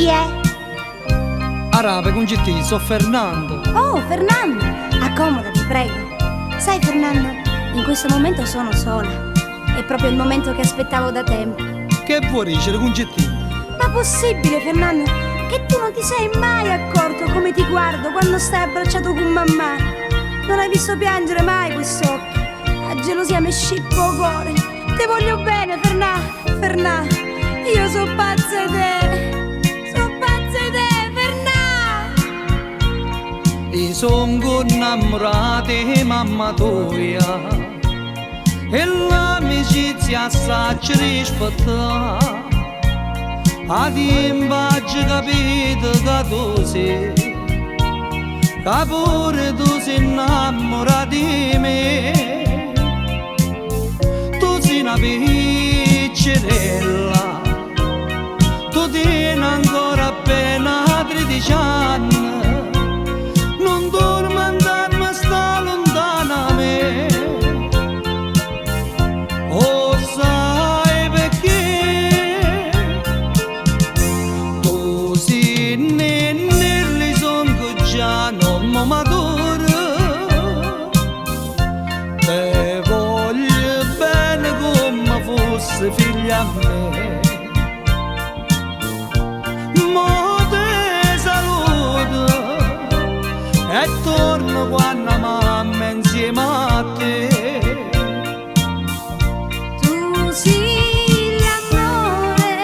Chi è? Arape, Cuncèttì, so' Fernando. Oh, Fernando! Accomodati, prego. Sai, Fernando, in questo momento sono sola. È proprio il momento che aspettavo da tempo. Che vuoi dicere, Cuncèttì? Ma possibile, Fernando, che tu non ti sei mai accorto come ti guardo quando stai abbracciato con mammà? Non hai visto piangere mai quest'occhi. La gelosia mi scippa 'o core. Te voglio bene, Fernà, Fernà. Io so' pazza 'e te. So' pazza 'e te, Fernà! Io songo 'nnammurato 'e mamma toja e l'amicizia 'a saccio rispettà. 'A tiempo aggio capito ca tu si, ca pure tu si 'nnammurata 'e me. Tu si 'na piccerella, tu tiene ancora appena 13 anni, nun turmentarme sta luntano 'a me. 'O ssaje pecché? Tu si nennella, io songo già n'ommo maturo, te voglio bene comme fosse figlio a me. Mo te saluto e torno quanno mamma è 'nzieme a te. Tu si l'ammore,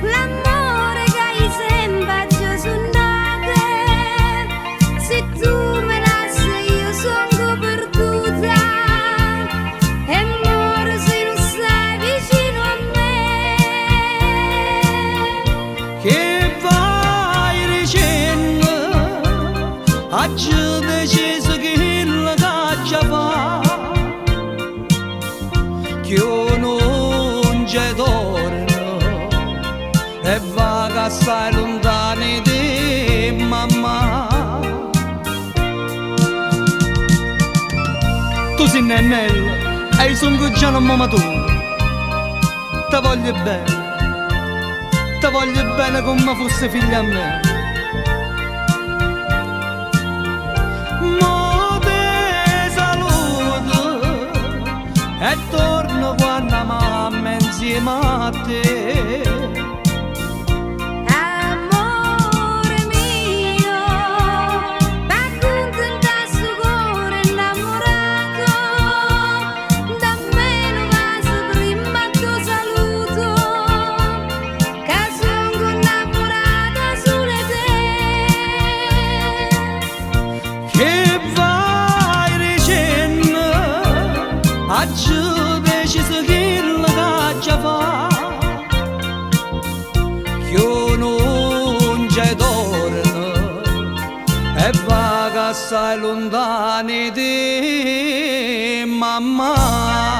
l'ammore che io sempre aggio sognato. Se tu me lasci io sono perduta e muoro se non stai vicino a me. Che vai dicenno? Aggio deciso chello ch'aggia fa. Cchiù nun ce torno e vaco assai luntano 'e mammà. Tu si nennella e io songo già n'ommo maturo. Te voglio bene, te voglio bene comme fosse figlio a me. Mo te saluto e torno quanno mamma è 'nzieme a te. Amore mio, p'accuntentà 'stu core 'nnammurato, damme nu vaso primma d' 'o saluto, ca songo 'nnammurata sulo 'e te. Che vai dicenno? Aggio deciso chello ch'aggia fa. Cchiù nun ce torno e vaco assai luntano 'e mammà.